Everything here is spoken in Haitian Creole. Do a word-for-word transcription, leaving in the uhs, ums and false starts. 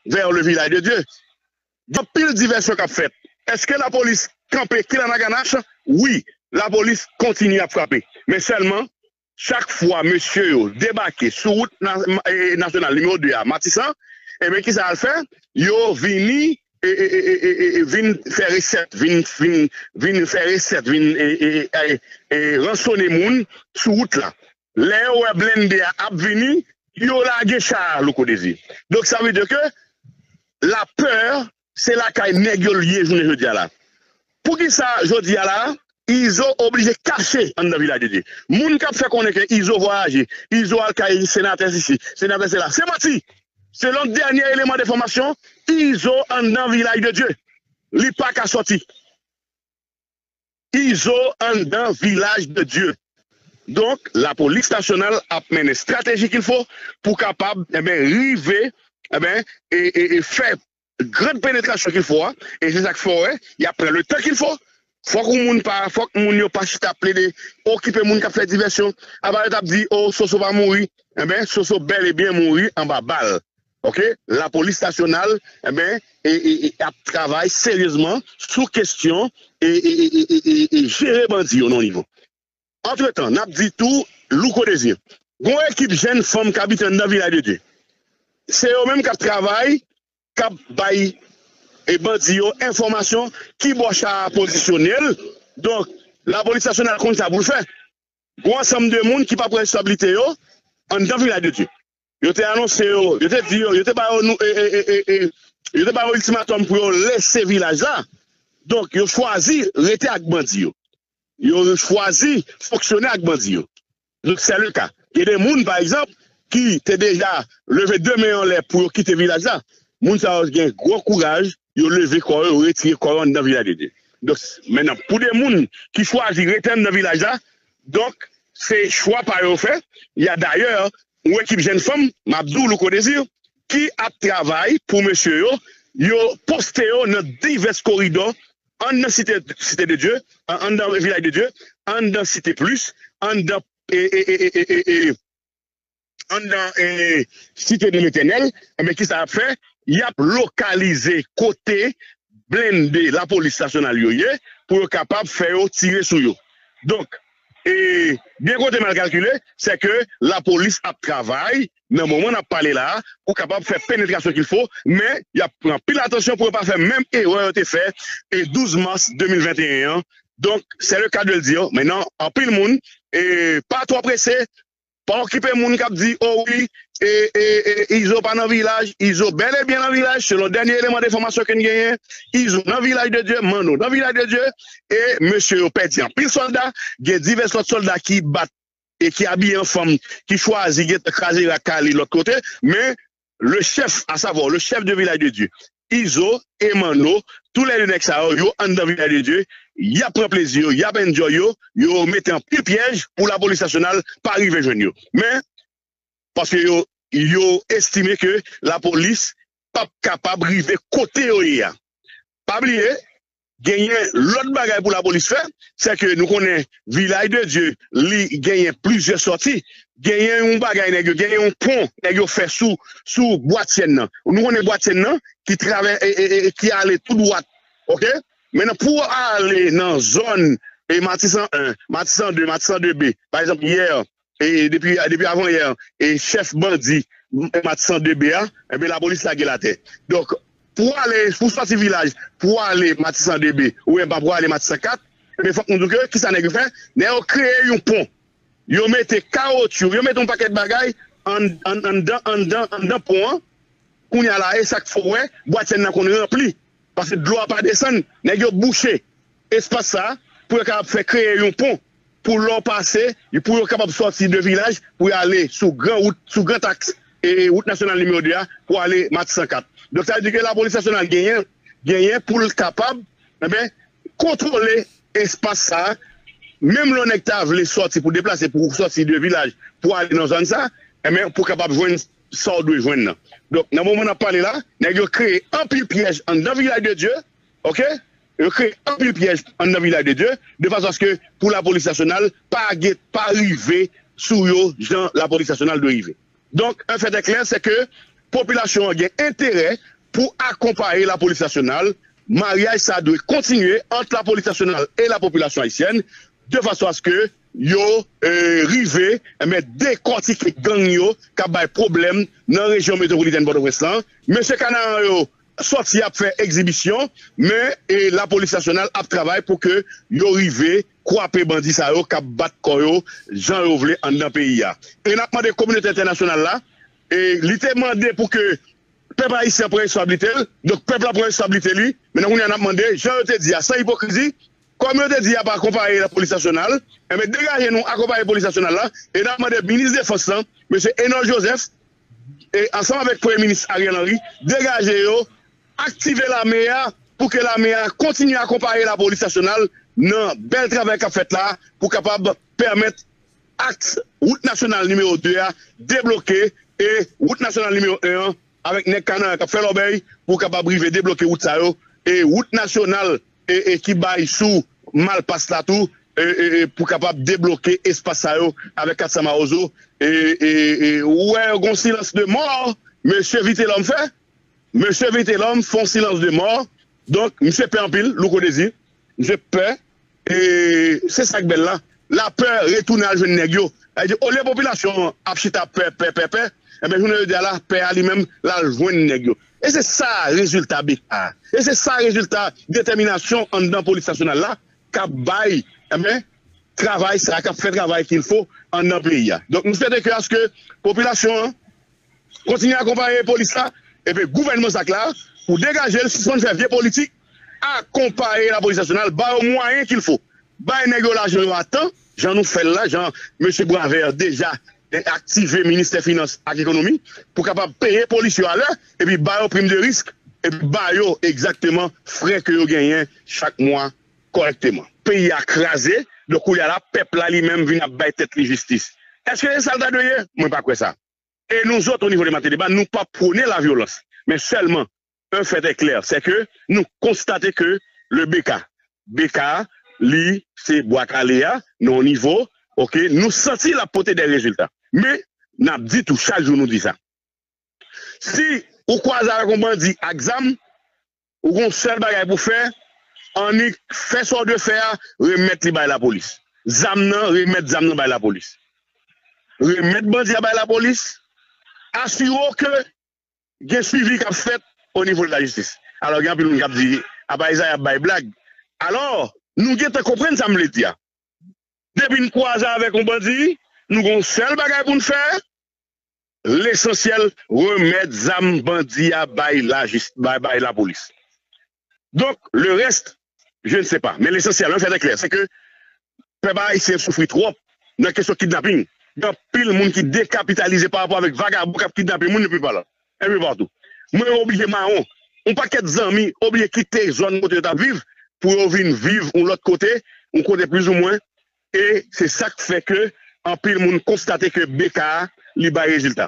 vers le village de Dieu. Gen anpil divèsyon k ap fèt. Èske lapolis kanpe kilanaganach? Wi, lapolis kontinye ap frape. Men sèlman, chak fwa mesye yo debake sou wout na- e- nasyonal nimewo de a, Matisan, ebyen, kisa y al fè? Yo vini, e- e- e- e- e- e- vin fè resèt, vin, vin, vin fè resèt, vin e- e- e- e- e ransone moun sou wout la. Lè yo wè blende a ap vini, yo lage cha a, Louko Dezi. Donk, sa vle di ke lapè, se lakay nèg yo l ye jounen jodi a la. Poukisa jodi a la, Izo oblije kache anndan Vilaj de Dye? Moun k ap fè konnen ke Izo vwayaje, Izo al kay senatè sisi, senatè sela, se manti. Selon dènye eleman de enfòmasyon, Izo anndan Vilaj de Dye. Li pa ka sòti. Izo anndan Vilaj de Dye. Donk, lapolis nasyonal ap mennen strateji qu'il faut pou kapab, enben, rive, enben, e, e, e fè grand penetrasyon qu'il faut a, e se sa k fè w wè, y ap pran le tan qu'il faut. Fòk yon moun pa, fòk moun yo pa chita plede okipe moun k ap fè divèsyon. Apa yo t ap di, o, Soso pa mouri. Enben, Soso bèl e byen mouri anba bal. Oke? Lapolis nasyonal, enben, e, e, e ap travay seryezman sou kesyon e, e, e, e, e, e jere bandi yo nan nivo. Antretan, n ap di tou, Louko Dezi, gon ekip jèn fanm k abite anndan Vilaj de Dye. Se yo menm k ap travay, k ap bay e bandi yo enfòmasyon ki bò cha a pozisyone l. Donk, lapolis nasyonal konn sa pou l fè. Gon ansanm de moun ki pa pran responsablite yo anndan Vilaj de Dye. Yo te anonse yo, yo te di yo, yo te ba yo nou, e, e, e, e, e, yo te ba yo iltimatòm pou yo lese vilaj la. Donk, yo chwazi rete ak bandi yo. Yo chwazi fonksyone ak bandi yo. Donk, se le ka. Gen de moun, pa egzanp, ki te deja leve de men anlè pou yo kite vilaj la. Moun sa yo gen gwo kouraj, yo leve kò yo, yo retire kò yo anndan Vilaj de Dye. Donk, mentnan, pou de moun ki chwazi rete anndan vilaj la, donk, se chwa pa yo fè. Y a dayè, yon ekip jèn fanm, m ap di w, Louko Dezi, ki ap travay pou mesye yo, yo poste yo nan divès koridò, anndan Site, Site de Dye, an- anndan Vilaj de Dye, anndan Site Plis, anndan, e, e, e, e, e, e, e, anndan, e, Site de Letènèl, enben, kisa y ap fè? Y ap lokalize kote blende lapolis nasyonal yo ye pou yo kapab fè yo tire sou yo. Donk, e, byen kote m al kalkile, se ke lapolis ap travay nan moman n ap pale la a pou kapab fè penetrasyon qu'il faut, men y ap pran anpil atansyon pou yo pa fè menm erè yo te fè e douz mas de mil venteyen an. Donk, c'est le cas de le dire. Mentnan, anpil moun, e, pa twò prese, pa okipe moun k ap di, o wi, e, e, e, Izo pa nan vilaj, Izo bèl e byen nan vilaj, selon dènye eleman de enfòmasyon ke n genyen, Izo nan Vilaj de Dye, Manno nan Vilaj de Dye, e mesye yo pèdi anpil sòlda, gen divès lòt sòlda ki bat e ki abiye an fanm, ki chwazi gentan kraze rak kale lòt kote, men le chèf, asavwa le chèf de Vilaj de Dye, Izo e Manno, toulède nèg sa yo, yo anndan Vilaj de Dye, y ap pran plezi yo, y ap enjoy yo, yo mete anpil pyèj pou lapolis nasyonal pa rive jwenn yo. Men, paske yo, yo estime ke lapolis p ap kapab rive kote yo ye a. Pa bliye, genyen lòt bagay pou lapolis fè, se ke nou konnen Vilaj de Dye, li genyen plizyè sòti, genyen yon bagay nèg yo, genyen yon pon nèg yo fè sou, sou Bwatyèn nan. Nou konnen Bwatyèn nan, ki travè, e, e, e, ki ale tou dwat, oke? Mentnan, pou w ale nan zòn, e, Matisan en, Matisan de, Matisan de B, pa egzanp, yè, e depi, depi avanyè, e chèf bandi Matisan de B a, enben, lapolis lage l atè. Donk, pou w ale, pou w sòti Vilaj, pou w ale Matisan de B, oubyen pa pou w ale Matisan kat, enben, fòk nou di w ke kisa nèg yo fè? Nèg yo kreye yon pon. Yo mete kawotchou, yo mete yon pakèt bagay an, an, anndan, anndan, anndan pon an. Kounye a la, e sa k fè w wè Bwatyèn nan konn ranpli. Paske dlo a pa desann, nèg yo bouche espas sa a pou yo kapab fè kreye yon pon. Pou lè w pase, pou yo kapab sòti de Vilaj, pou y ale sou gran wout, sou gran aks, e, e wout nasyonal nimewo de a, pou ale Matisan kat. Donk, sa vle di ke lapolis nasyonal genyen, genyen pou l kapab, enben, kontwole espas sa a. Menm lè yon nèg ta vle sòti pou deplase, pou sòti de Vilaj, pou ale nan zòn sa, enben, pou kapab jwenn sa w dwe jwenn nan. Donk, nan moman n ap pale la, nèg yo kreye anpil pyèj anndan Vilaj de Dye, oke? Yo kreye anpil pyèj anndan Vilaj de Dye, de fason aske pou lapolis nasyonal pa gen, pa rive sou yo jan lapolis nasyonal dwe rive. Donk, en fait et clair, se ke popilasyon an gen enterè pou akonpaye lapolis nasyonal. Maryaj sa dwe kontinye ant lapolis nasyonal e lapopilasyon ayisyèn, de fason aske yo eh, rive enben, dekòtike gang yo k ap bay pwoblèm nan rejyon metwopolitèn Pòtoprens lan. Mesye Kanaran yo sòti ap fè egzibisyon, men eh, lapolis nasyonal ap travay pou ke yo rive kwape bandi sa yo k ap bat kò yo jan yo vle anndan peyi a. E n ap mande kominote entènasyonal la, eh, li te mande pou ke pèp ayisyen pran responsablite l, donk pèp la pran responsablite li, men nan kounye a n ap mande, jan yo te di a, san ipokrizi, kòm yo te di y ap akonpaye lapolis nasyonal, enben degaje nou akonpaye polis nasyonal la, e n ap mande minis defans lan, mesye Enor Joseph, e ansanm avèk premye minis Ariel Henry, degaje yo, aktive lame a, pou ke lame a kontinye akonpaye lapolis nasyonal nan bèl travay k ap fèt la, pou kapab pèmèt aks wout nasyonal nimewo de a debloke, e wout nasyonal nimewo en an avèk nèg Kanaran k ap fè lòbèy pou kapab rive debloke wout sa yo, e wout nasyonal e, e ki bay sou Malpas la tou, e, e, e pou kapab debloke espas sa yo avèk kat san Mawozo. E, e, e ou wè yon silans de mò mesye Vitelhomme fè. Mesye Vitelhomme fè yon silans de mò. Donk, misye pè anpil, Louko Dezi. Misye pè. E se sa k bèl la. Lapè retounen al jwenn nèg yo. Sa vle di, olye popilasyon an ap chita pè, pè, pè, pè, enben, jounen jodi a la, pè a li menm, l al jwenn nèg yo. E se sa rezilta B K a. E se sa rezilta detèminasyon anndan polis nasyonal la k ap bay, enben, travay sa, k ap fè travay qu'il faut anndan peyi a. Donk, nou swete ke aske popilasyon an kontinye akonpaye polis la, epi gouvènman sa k la, pou degaje l, sispann fè vye politik, akonpaye lapolis nasyonal, ba yo mwayen qu'il faut. Bay nèg yo lajan yo a tan, jan nou fè l la, jan mesye Bravert deja aktive ministè finans ak ekonomi, pou kapab peye polis yo alè, epi ba yo prim de risk, epi ba yo egzakteman frè ke yo genyen chak mwa kòrèkteman. Peyi a kraze, donk kounye a la, pèp la li menm vin ap bay tèt li jistis. Èske se sa l ta dwe ye? Mwen pa kwè sa. E nou zòt, o nivo de Matedeba, nou pa pwone lavyolans. Men sèlman, un fait est clair, c'est que nou konstate ke le B K, B K, li, se bwa kale a, nan yon nivo, oke, nou santi l ap pote de rezilta. Men, n ap di tou, chak jou nou di sa. Si ou kwaze avèk yon bandi ak zam, ou gon sèl bagay pou fè, annik fè sa w dwe fè a, remèt li bay lapolis. Zam nan, remèt zam nan bay lapolis. Remèt bandi a bay lapolis, asire w ke gen swivi k ap fèt o nivo de lajistis. Alò, gen anpil moun k ap di, apa Izaya ap bay blag. Alò, nou gentan konprann sa m vle di a. Depi n kwaze avèk yon bandi, nou gon sèl bagay pou n fè, lesansyèl, remèt zam bandi a bay lajis-, bay, bay lapolis. Donk, le reste, je ne sais pas. Men lesansyèl, un fait est clair, se ke pèp ayisyen soufri twòp nan kesyon kidnaping. Gen anpil moun ki dekapitalize pa rapò avèk vagabon k ap kidnape moun epi pala, epi patou. Mwen oblije mawon. Yon pakèt zanmi oblije kite zòn kote yo t ap viv pou yo vin viv yon lòt kote, yon kote plizoumwen. E se sa k fè ke anpil moun konstate ke B K a, li bay rezilta.